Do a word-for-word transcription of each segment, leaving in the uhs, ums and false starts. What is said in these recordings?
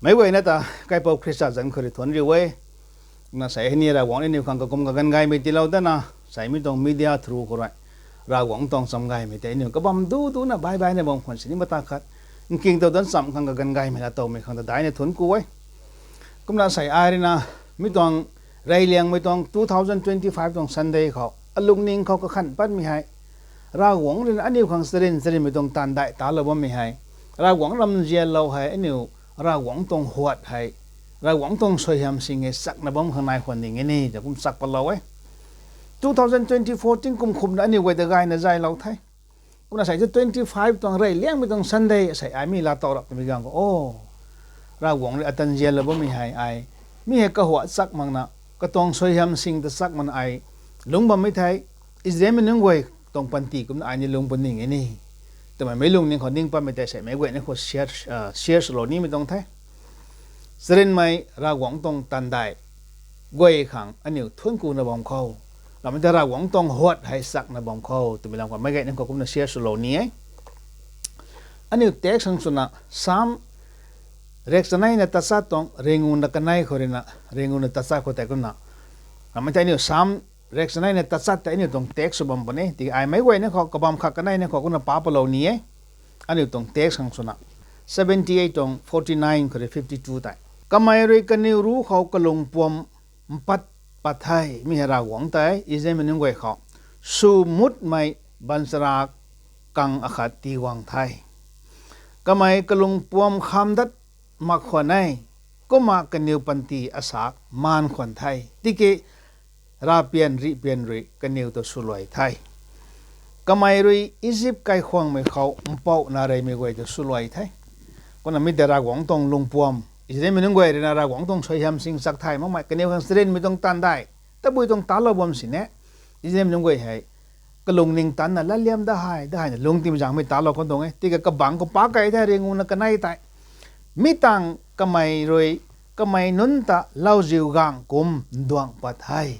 Meic guayna ta kaipouc Khrista zanc khou rui thuanc riu e. Na sei hei ni Ravguangc rui aniu khang kakum kaganv gaymei tiilou dana, sei mi tuang media through khou rui Ravguangc tuang cham gaymei tei aniu kabam du duna bai baina bam khwan sini mata khat nking tow dan cham khang kaganv gaymei laa towmei khang ta daina thuanc ku e. Kumna sei ai rui na mi tuang reyliangmei tuang two thousand twenty-five tuang Sunday khou alungning khou kakhan patmei hei Ravguangc rui na aniu khang charyn charynmei tuang taanv dai talou bammei hei, Ravguangc ram nzianlou hei aniu Ravguangc tuang huat hei, Ravguangc tuang suaihiam sing hei chakna bam khang nai khwan ding e ni ta kum chak patlou e. Two thousand twenty-four tingkum khumna aniu guay ta gayna zaylou the. Kumna sei thu twenty-five tuang reyliangmei tuang Sunday sei ai mi laa tow rap twmei ganv khou o, Ravguangc rui ata nzianlou bammei hei ai, mi hei kahuat chak makna, katuang suaihiam sing ta chak makna ai lungc bammei thei, Israelmei nunc guay tuang panty kumna ai ni lungc puni e ni twmei meic lungning khou ning patmei tei sei meic guayna khou share swlou nimei tuang the. Charynmei Ravguangc tuang taanv dai guay khang aniu thuanc kuna bam khou, ramei ta Ravguangc tuang huat hei chakna bam khou twmei lam khou meic guayna khou kumna share swlou ni e. Aniu text khang swna Psalm rek chaneina tachat tuang ringuna kanei khou rui na, ringuna tachat khou tei kumna, ramei tei aniu Psalm rek chaneina tachat tei aniu tuang text sw bam puni. Tiki ai meic guayna khou kabam khat kaneina khou kumna pa palou ni e. Aniu tuang text khang swna seventy-eight tuang forty-nine khou rui fifty-two tei, kamei rui kaniw ruc khou kalung puam mpat pat the. Mi hei Ravguangc tei Israelmei nunc guay khou sw mutmei baanchara kang akhat tii guang the. Kamei kalung puam kham dat mak khwan e, kumna kaniw panty asak maan khwan the. Tiki ravpian rihpian rui kaniw ta swluai the. Kamei rui Izip kaikhwangmei khou mpouh nareymei guay ta swluai the. Kumna mi tei Ravguangc tuang lungpuam, Israelmei nunc guay rui na Ravguangc tuang suaihiam sing chak thay makmei kaniw khang charynmei tuang taanv dai tabui tuang talou bam sini, Israelmei nunc guay hei kalung ningtanna latliam da hei da hei na lungctimei zaengmei talou khang tuang e. Tiki kabangc khou pa kei the ringuna kanei tei, mi tangv kamei rui kamei nunc ta lauziu gaeng kum nduang pat the.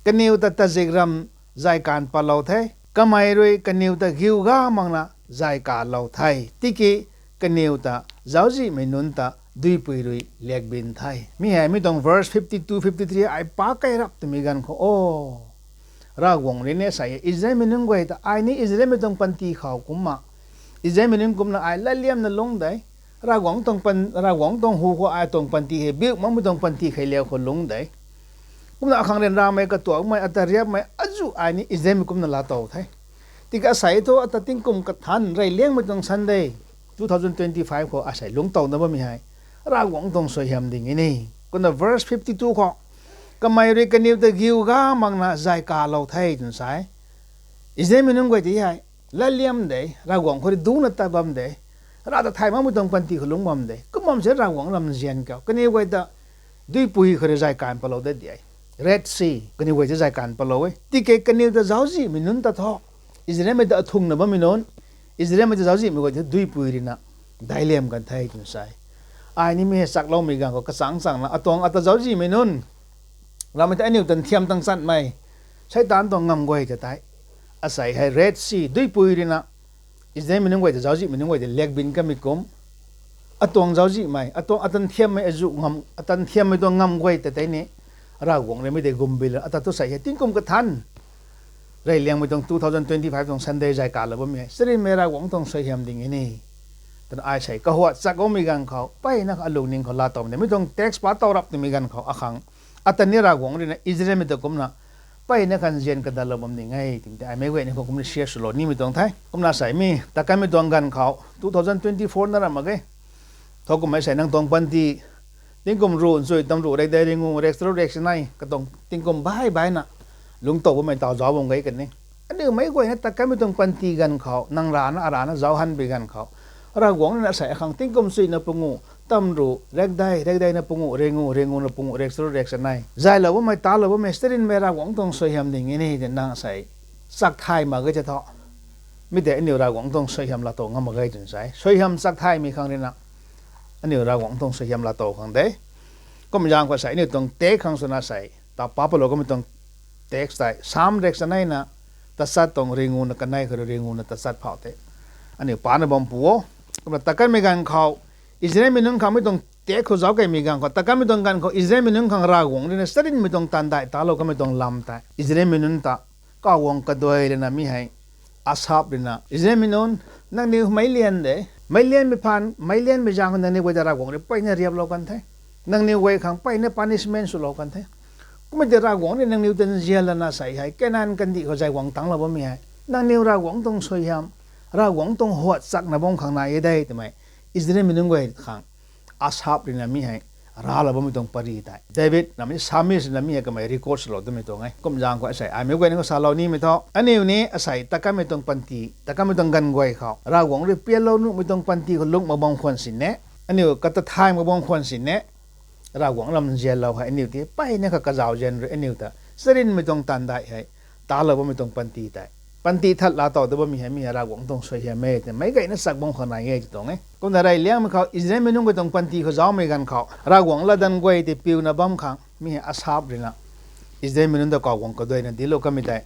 Kaniw ta tazik ram zay kan patlou the. Kamei rui kaniw ta giu ga makna zay kalou the. Tiki kaniw ta zauczihmei nunc ta duipui rui liakbin the. Mi hei mi tuang verse fifty-two, fifty-three ai pa kei rap twmei ganv khou o, Ravguangc rui ni sei Israelmei nunc guay ta ai ni Israelmei tuang panty khou kumna, Israelmei nunc kumna ai latliamna lungc de. Ravguangc tuang pan, Ravguangc tuang hu khou ai tuang panty hei biu makmei tuang panty khei liau khou lungc de. Kumna akhang ryanramei katuakmei ata riapmei azuh ai ni Israelmei kumna laatow the. Tiki asei thu ata tingkum kathanc reyliangmei tuang Sunday two thousand twenty-five khou asei lungc towna bammei hei Ravguangc tuang suaihiam ding e ni. Kumna verse fifty-two khou, kamei rui kaniw ta giu ga makna zay kalou the twna sa e. Israelmei nunc guay ta hei latliam de, Ravguangc khou rui dungcna tat bam de, Rav ta thay makmei tuang panty khou lungc bam de. Kum bam se Ravguangc ram nzian khou kaniw guay ta duipui khou rui zay kan patlou dat di e. Red Sea kaniw guay ta zay kan patlou e. Tiki kaniw ta zauczihmei nunc ta thu, Israelmei ta athungna bammei nunc, Israelmei ta zauczihmei guay ta duipui rui na daic liam kan the twna sa e. Ai ni mi hei chakloumei ganv khou kachangc changna atuang ata zauczihmei nunc, ramei ta aniu tan thiam tang chanmei Seitaan tuang ngamv guay ta tei, asei hei Red Sea duipui rui na Israelmei nunc guay ta zauczihmei nunc guay ta liakbin kamei kum, atuang zauczihmei, atuang atan thiammei azuh ngam, atan thiammei tuang ngamv guay ta tei ni Ravguangc rui mi tei gumbin ata tu sei hei tingkum kathanc reyliangmei tuang two thousand twenty-five tuang Sunday zay kalou bammei hei charynmei Ravguangc tuang suaihiam ding e ni twna ai sei kahuat chak guangmei ganv khou mpeyna kha alungning khou laatowmei de. Mi tuang text pa tow rap twmei ganv khou akhang, ata ni Ravguangc rui na Israelmei ta kumna mpeyna kha nzian kadatlou bam ding e twmei tei ai meic guayna khou kumna share swlou nimei tuang the. Kumna sei mi takanmei tuang ganv khou two thousand twenty-four na ram mak ge. Thowkumhmei sei nang tuang panty tingkum ruh nchui tam ruh rek dei ringu rek charuk rek chanei katuang tingkum bai baina lungc tow bammei taw zauc bam ge kan ni. Aniu meic guayna takanmei tuang panty ganv khou nang rana arana zauc hanpui ganv khou, Ravguangc rui na sei akhang tingkum chuina pungu tam ruh rek dei, rek deina pungu ringu, ringuna pungu rek charuk rek chanei zaylou bammei talou bammei charynmei Ravguangc tuang suaihiam ding e ni tei nang sei chak thay mak ge tei thu, mi tei aniu Ravguangc tuang suaihiam laatow ngam mak ge twna sa e. Suaihiam chak thaymei khang rui na aniu Ravguangc tuang suaihiam laatow khang de. Kum zaeng khou sei aniu tuang text khang swna sei ta pa palou kamei tuang text tei Psalm rek chaneina tachat tuang ringuna kanei khou rui ringuna tachat phou tei aniu pana bam pu o. Kumna takanmei ganv khou Israelmei nunc khang mei tuang tak khou zauc kaimei ganv khou, ta kanmei tuang ganv khou Israelmei nunc khang Ravguangc rui na charynmei tuang taanv daih talou kanmei tuang lam tei Israelmei nunc ta kawguang kaduai lana mi hei Asaph rui na, Israelmei nunc, nangniw meic lian de, meic lianmei phaan, meic lianmei zaeng khou nangniw guay ta Ravguangc rui mpeyna riaplou kan the, nangniw guay khang mpeyna punishment swlou kan the. Kummei tei Ravguangc rui nangniw ta nzian lana sei hei Kanan kandih khou zay guang tangclou bammei hei nangniw Ravguangc tuang suaihiam, Ravguangc tuang huat chakna bam khang nai e de twmei Israelmei nunc guay khang Asaph rui na mi hei raclou bammei tuang pary tei David na mi Psalmist rui na mi hei kamei record swlou twmei tuang e. Kum zaeng khou asei aimei guay ni khou salou nimei thu, aniu ni asei ta kanmei tuang panty, ta kanmei tuang ganv guay khou Ravguangc rui pianlou nuhmei tuang panty khou lungc mak bam khwan sini, aniu kata thay mak bam khwan sini, Ravguangc lam nzianlou hei aniu ti mpeyna kha kazauh zian rui aniu ta charynmei tuang taanv daih hei talou bammei tuang panty tei, panty that laa tow ta bammei hei mi hei Ravguangc tuang suaihiam e twmei gayna chak bam khang nai e tw tuang e. Kumna reyliangmei khou Israelmei nunc guay tuang panty khou zaumei ganv khou Ravguangc latdanv guay tei piuna bam khang mi hei Asaph rui na Israelmei nunc ta kawguang kaduaina dinclou kanmei tei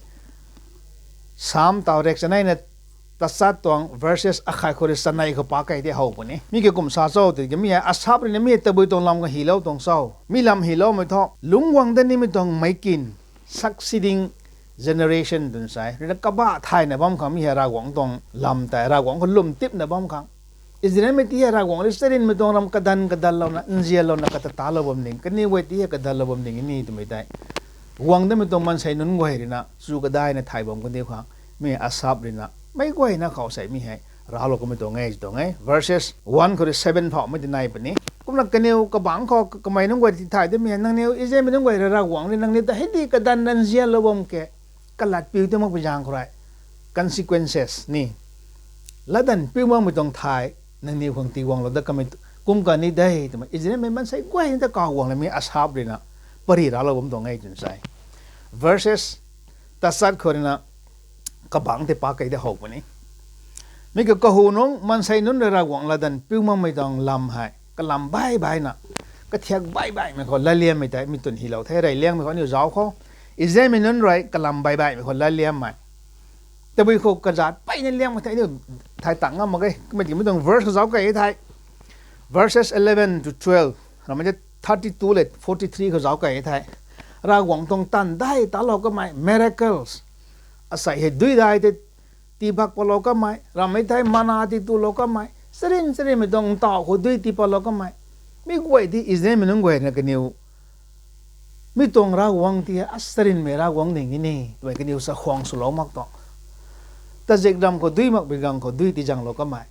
Psalm tau rek chanei na tachat tuang verses akhat khou rui chanei khou pak kei tei how puni. Mi ki kum sa cho tiki mi hei Asaph rui na mi hei tabui tuang lam khou hylou tuang cho. Mi lam hyloumei thu lungc guang dat nimei tuang meic kin, succeeding generation twna sa e, rui na kabah thayna bam khang mi hei Ravguangc tuang lam tei Ravguangc khou lwm tipna bam khang Israelmei ti hei Ravguangc rui charynmei tuang lam kadan kadanlouna nzianlouna kata talou bam ding, kaniw guay ti hei kadanlou bam ding ni twmei tei guang datmei tuang maansei nunc guay rui na chu kadaina thay bam kandiu khang mi Asaph rui na meic guayna khou sei mi hei raclou kanmei tuang e tw tuang e. Verses one khou rui seven phauhmei ti nai puni. Kumna kaniw kabangc khou kamei nunc guay ti thay damei hei nangniw Israelmei nunc guay rui Ravguangc rui nangniw ta hei di kadanna nzianlou bam ke kalat piu ti makpui zaeng khou rui consequences ni latdanv piu makmei tuang thay nangniw khang tiguanglou dat kamei kum kani de twmei Israelmei maansei guay ta kawguang lamei Asaph rui na pary raclou bam tuang e twna sa e. Verses tachat khou rui na kabangc tei pak kei tei how puni. Mi ki kahu nungc maansei nunc rui Ravguangc latdanv piu makmei tuang lam hei kalam baih baihna, kathiak baih baihmei khou latliammei tei mi twn hylou the. Reyliangmei khou aniu zauc khou Israelmei nunc rui kalam baih baihmei khou latliammei tabui khou kazat mpeyna liangmei thei aniu thay tang ngam mak ge. Kummei tiki mi tuang verse khou zauc kei thei, verses eleven to twelve ramei tei thirty two le forty three khou zauc kei thei Ravguangc tuang taanv daih talou kamei miracles, asei hei dui dai tei tii bak patlou kamei, ramei thei mana tii tulou kamei, charyn charynmei tuang ntaw khou dui tii patlou kamei, mi guay ti Israelmei nunc guay na kaniw mi tuang Ravguangc ti hei charynmei Ravguangc ding ni twmei kaniw chakhwang swlou mak tuang. Tazek ram khou dui makpui ganv khou dui tii zanglou kamei,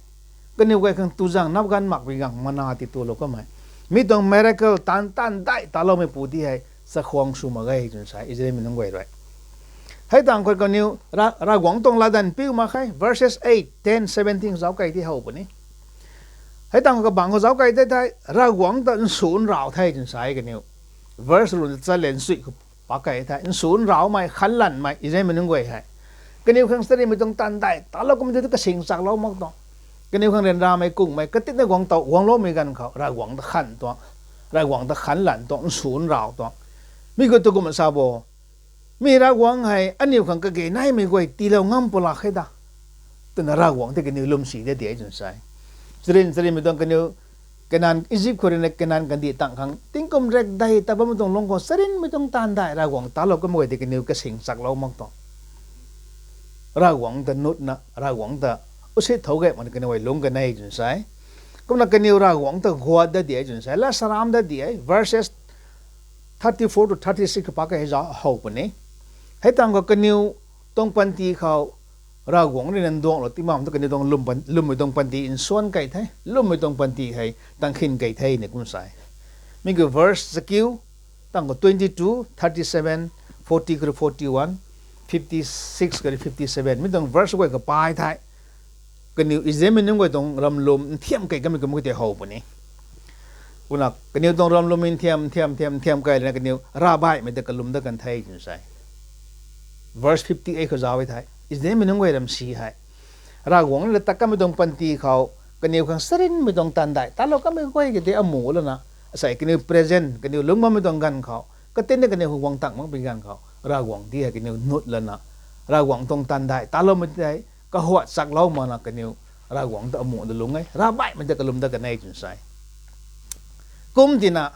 kaniw guay khang tu zang nap ganv makpui ganv mana tii tulou kamei, mi tuang miracle taanv taanv daih taloumei pu ti hei chakhwang sw mak ge twna sa e Israelmei nunc guay rui. Hei tang khou kaniw Ra- Ravguangc tuang latdanv piu mak khe, verses eight, ten, seventeen zauc kei tei how puni. Hei tang khou kabangc khou zauc kei tei thei Ravguangc ta nsu nrav the twna sa e kaniw. Verse rui tachat le nsuih khou pak kei thei nsu nravmei khanlanmei Israelmei nunc guay hei kaniw khang charynmei tuang taanv daih talou kamei tu kasing chaklou mak tuang, kaniw khang ryanramei kungmei katitna guang tow guangloumei ganv khou Ravguangc ta khan tuang, Ravguangc ta khanlan tuang, nsu nrav tuang. Mi khou tu kumna sa bo, mi Ravguangc hei aniu khang kage naimei guay tiilou ngam pwlak khe da twna Ravguangc tei kaniw lwmsi de ti e twna sa e. Charyn charynmei tuang kaniw Kanan, Egypt khou rui na Kanan kandih tang khang tingkum rek dei ta bammei tuang lungc khou charynmei tuang taanv daih Ravguangc talou kamei guay tei kaniw kasing chaklou mak tuang, Ravguangc ta nutna Ravguangc ta usit thou ge makna kaniw guay lungc kan e twna sa e. Kumna kaniw Ravguangc ta guat dat di e twna sa e, lat saram dat di e, verses thirty four to thirty six khou pak kei hei zauc how puni. Hei tang khou kaniw tuang panty khou Ravguangc rui na nduanglou ti mam tu kaniw tuang lwm pan- lwmmei tuang panty nsuan kei the, lwmmei tuang panty hei tang khin kei the ni kum sa e. Mi ki verse zakiu tang khou twenty two, thirty seven, forty khou rui forty one, fifty six khou rui fifty seven mi tuang verse guay kapai thei kaniw Israelmei nunc guay tuang ramlwm nthiam kei kamei kum kei tei how puni. Kumna kaniw tuang ramlwm nthiam nthiam nthiam nthiam kei lana kaniw ravbaihmei ta kalwm dat kan the twna sa e. Verse fifty eight khou zauc e thei Israelmei nunc guay ram si hei Ravguangc rui na tat kamei tuang panty khou kaniw khang charynmei tuang taanv daih talou kamei guay kei tei amu lana, asei kaniw present kaniw lungc bammei tuang ganv khou katinna kaniw khang guang tang makpui ganv khou Ravguangc ti hei kaniw nut lana Ravguangc tuang taanv daih taloumei tei kahuat chaklou makna kaniw Ravguangc ta amu da lungc e, ravbaihmei ta kalwm dat kan e twna sa e. Kum tina,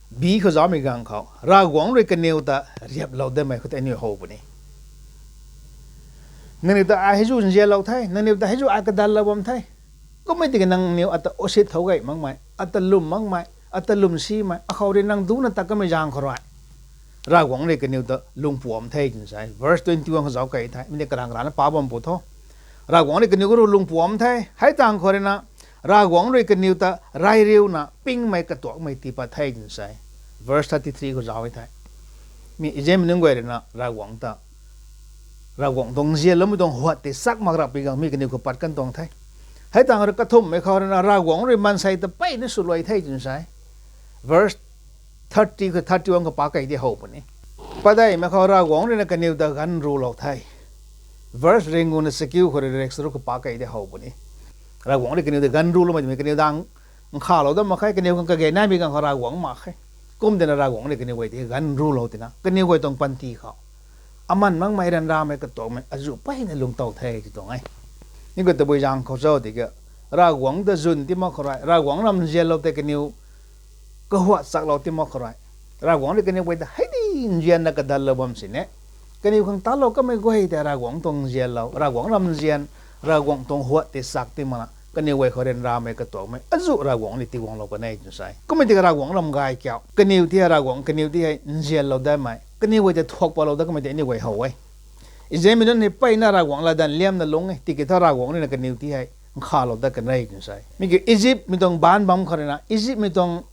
B khou zaumei ganv khou Ravguangc rui kaniw ta riaplou datmei khou tei aniu how puni. Nangniw ta ai hei zu nzianlou the, nangniw ta hei zu ai kadatlou bam the. Kummei tiki nangniw ata osit thou gay makmei, ata lwm makmei, ata lwm simei, akhou rui nang ducna tat kamei zaeng khou rui Ravguangc rui kaniw ta lungpuam the twna sa e. Verse twenty-one khou zauc key the, mi ni karang karana pa bam pu tho. Ravguangc rui kaniw khou lungpuam the, hei tangv khou rui na, Ravguangc rui kaniw ta reyriuna pingmei katuakmei tii pat the twna sa e. Verse thirty-three khou zauc e the. Mi Israelmei nunc guay rui na Ravguangc ta, Ravguangc tuang nzianloumei tuang huat tei chak mak rap pi gang mi kaniw khou pat kan tuang the. Hei tangv khou rui kathumhmei khou rui na Ravguangc rui maansei ta peyna swluai the twna sa e. Verse thirty khou thirty-one khou pa key di how puni. Padeihmei khou Ravguangc rui na kaniw ta ganv rulou the. Verse ringuna chakiu khou rui rek charuk khou pa key di how puni. Ravguangc rui kaniw ta ganv ruloumei twmei kaniw dang nkhavlou dat mak khe, kaniw khang kage naimei ganv khou Ravguangc mak khe. Kum tina Ravguangc rui kaniw guay tei ganv rulou tina kaniw guay tuang panty khou aman makmei, ryanramei, katuakmei azuh peyna lungtow the ti tuang e. Mi khou tabui zaeng khou cho tiki, Ravguangc ta zwn ti mak khou rui, Ravguangc ram nzianlou tei kaniw kahuat chaklou ti mak khou rui, Ravguangc rui kaniw guay ta hei di nzianna kadatlou bam sini, kaniw khang talou kamei guay tei Ravguangc tuang nzianlou, Ravguangc ram nzian, Ravguangc tuang huat tei chak ti makna kaniw guay khou ryanramei, katuakmei azuh Ravguangc ni tiguanglou kan e twna sa e. Kummei tiki Ravguangc ram gay kiu, kaniw ti hei Ravguangc, kaniw ti hei nzianlou datmei, kaniw guay tei thuak patlou dat kamei tei aniu guay how e. Israelmei nunc hei peyna Ravguangc latdanv liamna lung e, tiki thu Ravguangc rui na kaniw ti hei nkhavlou dat kan e twna sa e. Mi kiu Egyptmei tuang bangc bam khou rui na, Egyptmei tuang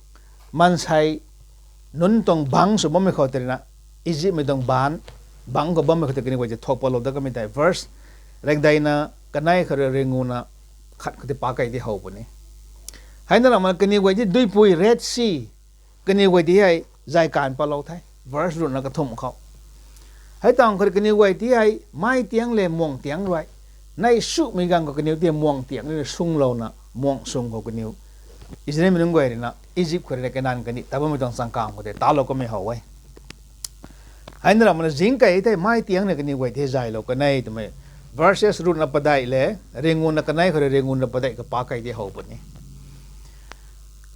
maansei nunc tuang bangc sw bammei khou tei rui na, Egyptmei tuang bangc, bangc khou bammei khou tei kaniw guay tei thuak patlou dat kamei tei verse rekdeina kanei khou rui ringuna khat khou tei pa key di how puni. Hei na ramna kaniw guay ti duipui Red Sea, kaniw guay ti hei zay kan patlou the. Verse ruhna kathumh khou, hei tangv khou rui kaniw guay ti hei mei tiang le muang tiang rui, nei sumei ganv khou kaniw ti muang tiang rui sunglouna muang sung khou kaniw Israelmei nunc guay rui na Egypt khou rui na Kanan kandih ta bammei tuang changkam khou tei talou kamei how e. Hei na ramna zing key thei mei tiang na kaniw guay ti zaylou kan e twmei verses ruhna padeih le ringuna kanei khou rui ringuna padeih khou pa key di how puni.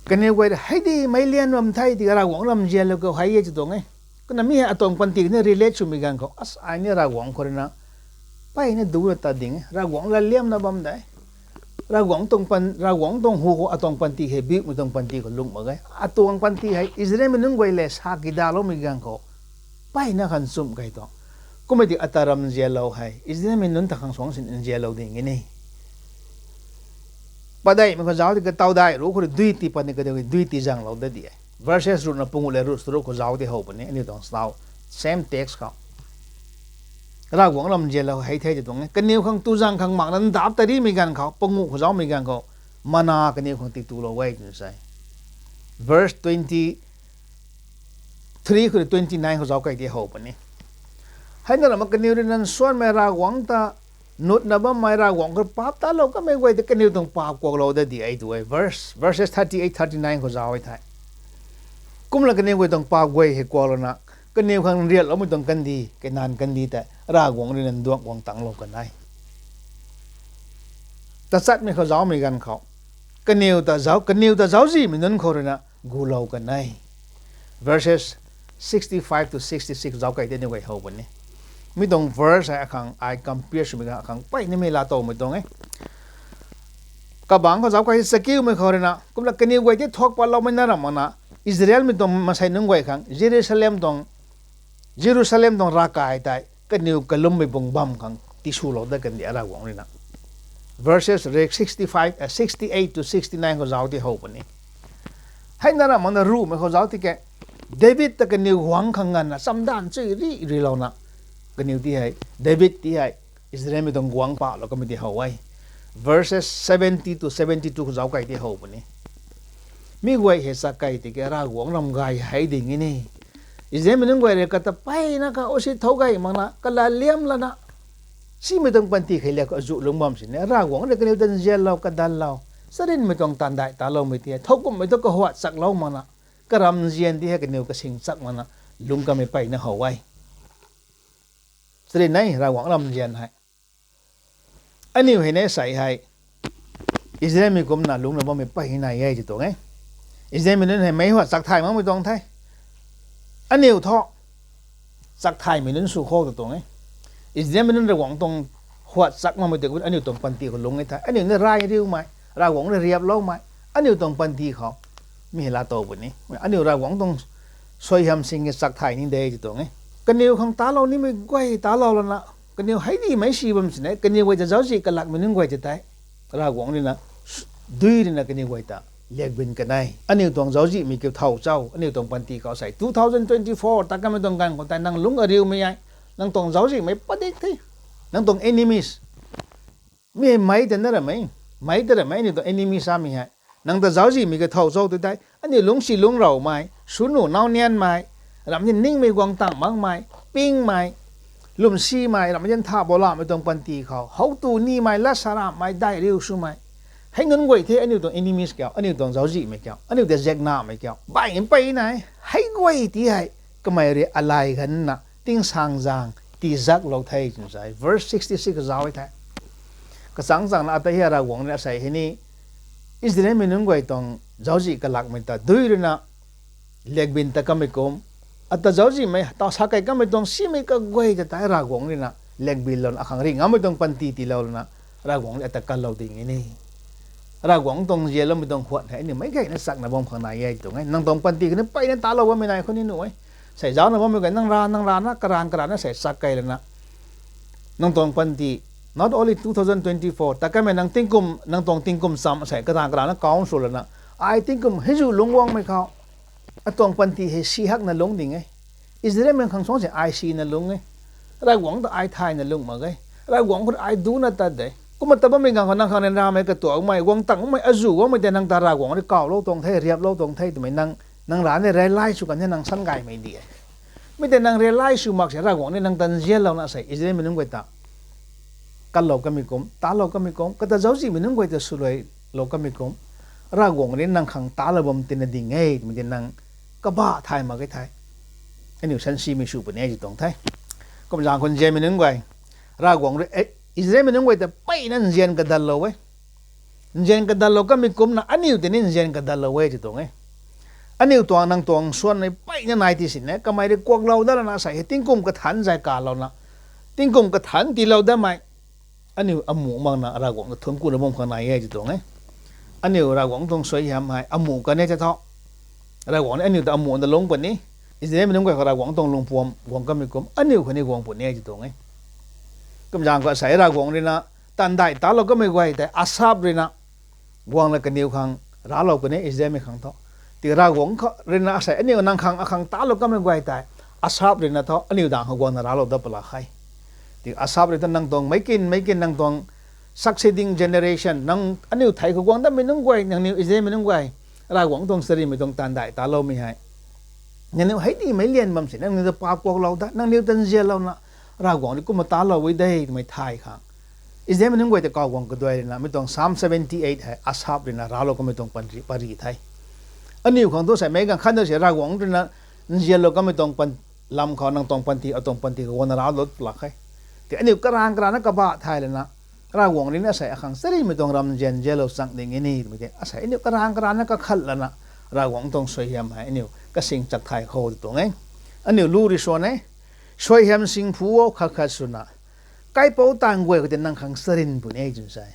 Kaniw guay hei di meic lian bam the tiki Ravguangc ram nzianlou khou hei e ti tuang e. Kumna mi hei atuang panty ni relate swmei ganv khou, as ai ni Ravguangc khou rui na peyna ducna tat ding e, Ravguangc latliamna bam de. Ravguangc tuang pan, Ravguangc tuang hu khou atuang panty hei biumei tuang panty khou lung mak ge. Atuang panty hei Israelmei nunc guay le sa kidaloumei ganv khou peyna khan chumh key tuang. Kummei tiki ata ram nzianlou hei Israelmei nunc ta khang suangc sin nzianlou ding e ni. Padeihmei khou zauc tiki tawdaih ruc khou rui dui ti pat ni kadei dui ti zanglou dat di e. Verses ruhna panguh le ruc charuk khou zauc di how puni, aniu tuang slow, same text khou. Ravguangc ram nzianlou hei the ti tuang e. Kaniw khang tu zang khang makna ndap ta rimei ganv khou, panguh khou zaucmei ganv khou, mana kaniw khang titulou e twna sa e. Verse twenty-three khou rui twenty-nine khou zauc key di how puni. Hei na ramna kaniw rui na nsuanmei Ravguangc ta nutna bammei, Ravguangc khou paap talou kamei guay tei kaniw tuang paap kuaklou dat di e tu e. Verse, verses thirty-eight, thirty-nine khou zauc e the. Kumna kaniw guay tuang paap guay hei kuaklouna kaniw khang nriatloumei tuang kandih, Kanan kandih tei Ravguangc rui na nduak guang tanglou kan e. Tachatmei khou zaucmei ganv khou kaniw ta zauc, kaniw ta zauczihmei nunc khou rui na gulou kan e. Verses sixty-five to sixty-six zauc key tei aniu guay how puni. Mi tuang verse hei akhang ai compare swmei ganv akhang pey nimei laa towmei tuang e. Kabangc khou zauc key chakiumei khou rui na, kumna kaniw guay tei thuak patloumei na ramh makna, Israelmei tuang maansei nunc guay khang Jerusalem tuang, Jerusalem tuang ravkai tei kaniw kalummei bung bam khang tiswlou dat kan di Ravguangc rui na. Verses rek sixty-five, eh, sixty-eight to sixty-nine khou zauc di how puni. Hei na ramh makna ruhmei khou zauc tiki, David ta kaniw guangc khang nganvna chamdanv chui ri rilouna, kaniw ti hei, David ti hei Israelmei tuang guangc palou kamei di how e. Verses seventy to seventy-two khou zauc key di how puni. Mi guay hei sa key tiki Ravguangc ram gay hei ding e ni. Israelmei nunc guay rui kata peyna kha osit thou gay makna, kalatliam lana, simei tuang panty khei liak azuh lungc bam sini, Ravguangc rui kaniw ta nzianlou, kadanlou, charynmei tuang taanv dai taloumei ti hei, thowkumhmei thu kahuat chaklou makna, karam nzian ti hei kaniw kasing chak makna, lungc kamei peyna how e. Charyn e, Ravguangc ram nzian hei. Aniu hei ni sei hei Israelmei kumna lungcna bammei pey nai e ti tuang e. Israelmei nunc hei meic huat chak thay makmei tuang the. Aniu thu chak thaymei nunc sw kho tw tuang e. Israelmei nunc Ravguangc tuang huat chak makmei tei aniu tuang panty khou lung e the. Aniu ni ray riumei, Ravguangc rui riaploumei, aniu tuang panty khou mi hei laatow puni. Aniu Ravguangc tuang suaihiam sing e chak thay ni de tw tuang e. Kaniw khang talou nimei guay talou lana, kaniw hei di meic si bam sini, kaniw guay ta zauczih kalakmei nunc guay ta tei Ravguangc ruina, dui ruina kaniw guay ta liakbin kan e. Aniu tuang zauczihmei kiu thow cho, aniu tuang panty khou sei two thousand twenty-four ta kamei tuang ganv khou tei nang lungc ariumei e, nang tuang zauczihmei padik the, nang tuang enemies. Mi hei meic ta na ramei, meic ta ramei aniu tuang enemy samei hei. Nang ta zauczihmei kiu thow cho tu tei, aniu lungcsi lungc raumei, sunu nau nianmei, ramh ni ningmei guang tang makmei, pingmei, lwmsimei, ramh ni ntha bou lamei tuang panty khou how tu nimei, lat sa ramhmei, dai riu swmei, hei nunc guay the aniu tuang enemies kiu, aniu tuang zauczihmei kiu, aniu ta ziaknamei kiu baih mpeyna e. Hei guay ti hei kamei rui alay ganna tingsaengzaeng tiizaklou the twna sa e. Verse sixty-six zauc e the. Kachangc changna ata hei Ravguangc rui asei hei ni Israelmei nunc guay tuang zauczih kalakmei ta dui ruina liakbin ta kamei kum, ata zauczihmei ta sa kei kamei tuang simei kaguay ta tei Ravguangc ruina liakbinlouna akhang ri ngammei tuang panty tiilou lana Ravguangc rui ata kanlou ding e ni. Ravguangc tuang nzianloumei tuang huat hei aniu meic gayna chakna bam khang nai e tuang e. Nang tuang panty khatni mpeyna talou bammei nai khou ni nuh e. Sei zaucna bammei guay nang ra nang rana karaeng karana sei chak kei lana nang tuang panty, not only two thousand twenty-four ta kamei nang tingkum, nang tuang tingkum cham sei karaeng karana count sw lana, ai tingkum hei zu lungc guangmei khou atuang panty hei si hakna lungc ding e. Israelmei khang suang se ai sina lungc e. Ravguangc ta ai thayna lungc mak e. Ravguangc khou ai duna tat de. Kumna ta bammei ganv khou nang khang ryanramei katuakmei guang tangmei azu guangmei tei nang ta Ravguangc rui kawlou tuang the, riaplou tuang the twmei nang, nang rana realize sw kan the nang san gaymei di e. Mi tei nang realize sw mak se Ravguangc rui nang ta nzianlouna sei Israelmei nunc guay ta kanlou kamei kum, talou kamei kum, kata zauczihmei nunc guay ta swluailou kamei kum, Ravguangc rui nang khang talou bam tina ding e twmei tei nang kabah thay mak e thei, aniu sansimei sw puni e tw tuang the. Kumzaeng khou nzianmei nunc guay, Ravguangc rui, eh, Israelmei nunc guay ta mpeyna nzian kadatlou e. Nzian kadatlou kamei kumna aniu tei ni nzian kadatlou e tw tuang e. Aniu tuang nang tuang suanmei mpeyna nai ti sini kamei rui kuaklou dat lana sei hei tingkum kathanc zay kalouna, tingkum kathanc tiilou datmei aniu amuh makna Ravguangc ta thuanc kuna bam khang nai e tw tuang e. Aniu Ravguangc tuang suaihiam hei amuh kan e the thu, Ravguangc ni aniu ta amuhna lungc puni. Israelmei nunc guay khou Ravguangc tuang lungpuam guang kamei kum aniu khou ni guang puni e tw tuang e. Kumzaeng khou asei Ravguangc ruina tandai talou kamei guay tei Asaph ruina guangna kaniw khang raclou kan e Israelmei khang thu. Tiki Ravguangc khou ruina asei aniu nang khang akhang talou kamei guay tei Asaph ruina thu aniu dang khou guangna raclou dat pala khe. Tiki Asaph rui thu nang tuang meic kin meic kin nang tuang succeeding generation, nang aniu thei khou guang datmei nunc guay, nangniw Israelmei nunc guay, Ravguangc tuang charynmei tuang tandai taloumei hei nangniw hei di meic lian bam sini nangniw ta paap kuaklou dat, nangniw ta nzianlouna Ravguangc rui kumna talou e de twmei thay khang Israelmei nunc guay ta kaw guang kaduai ruina mi tuang Psalm seventy-eight hei Asaph ruina raclou kamei tuang pari, pari the. Aniu khang thu sei meic ganv khat na se Ravguangc ruina nzianlou kamei tuang pan, lam khou nang tuang panty atuang panty khou guangna raclou pala khe. Tiki aniu karaeng karana kabah thay lana Ravguangc ruina asei akhang charynmei tuang ram nzian nzianlou chang ding e ni twmei tei asei aniu karaeng karana kakhat lana Ravguangc tuang suaihiam hei aniu kasing chak thay khou tw tuang e. Aniu lu rui swan e. Suaihiam sing phu o khat khat swna kaipouc taanv guay khou tei nang khang charyn puni e twna sa e.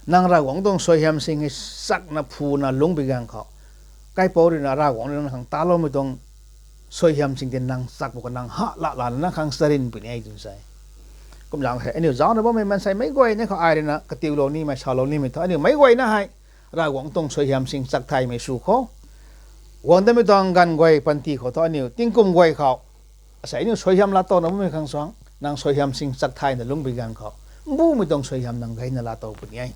Nang Ravguangc tuang suaihiam sing hei chakna phuna lungc bi ganv khou kaipouc ruina Ravguangc ruina nang khang taloumei tuang suaihiam sing tei nang chak pw khou nang ha la lana nang khang charyn puni e twna sa e. Kumzaeng hei aniu zaucna bammei maansei meic guay ni khou ai ruina katiulou nimei salou nimei thu aniu meic guayna hei Ravguangc tuang suaihiam sing chak thaymei sw khou guang datmei tuang ganv guay panty khou thu aniu tingkum guay khou asei aniu suaihiam laatowna bammei khang suang nang suaihiam sing chak thayna lungc bi ganv khou mbumei tuang suaihiam nang gayna laatow puni e.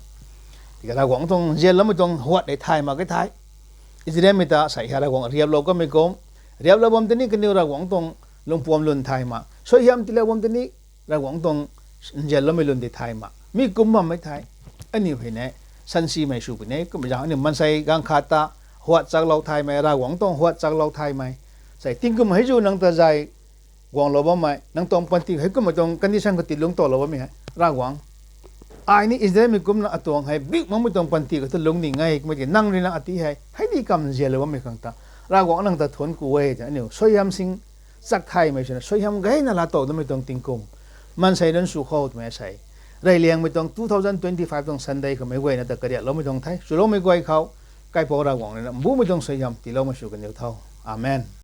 Tiki Ravguangc tuang nzianloumei tuang huat hei thay mak e thei Israelmei ta asei hei Ravguangc riaplou kamei kum, riaplou bam tini kaniw Ravguangc tuang lungpuam lwn thay mak, suaihiam tiilou bam tini Ravguangc tuang nzianloumei lwn tei thay mak, mi kum bammei thei aniu hei ni sansimei sw puni e. Kumzaeng aniu maansei ganv khat ta huat chaklou thaymei, Ravguangc tuang huat chaklou thaymei, sei tingkum hei zu nang ta zay guanglou bammei, nang tuang panty hei kumhmei tuang condition khou tii lungc towlou bammei hei Ravguangc Ai ni Israelmei kumna atuang hei biu makmei tuang panty khou ta lungning e, kummei ki nang rui na ati hei hei di kam nzianlou bammei khang ta Ravguangc nang ta thuanc ku e twna aniu suaihiam sing chak thaymei swna suaihiam gayna laa tow damei tuang tingkum maansei nunc sw khou twmei sei. Reyliangmei tuang two thousand twenty-five tuang Sunday khou meic guayna ta kariakloumei tuang the. Swloumei guay khou Kaipouc Ravguangc rui na mbumei tuang suaihiam tiiloumei sw kaniw tho. Amen.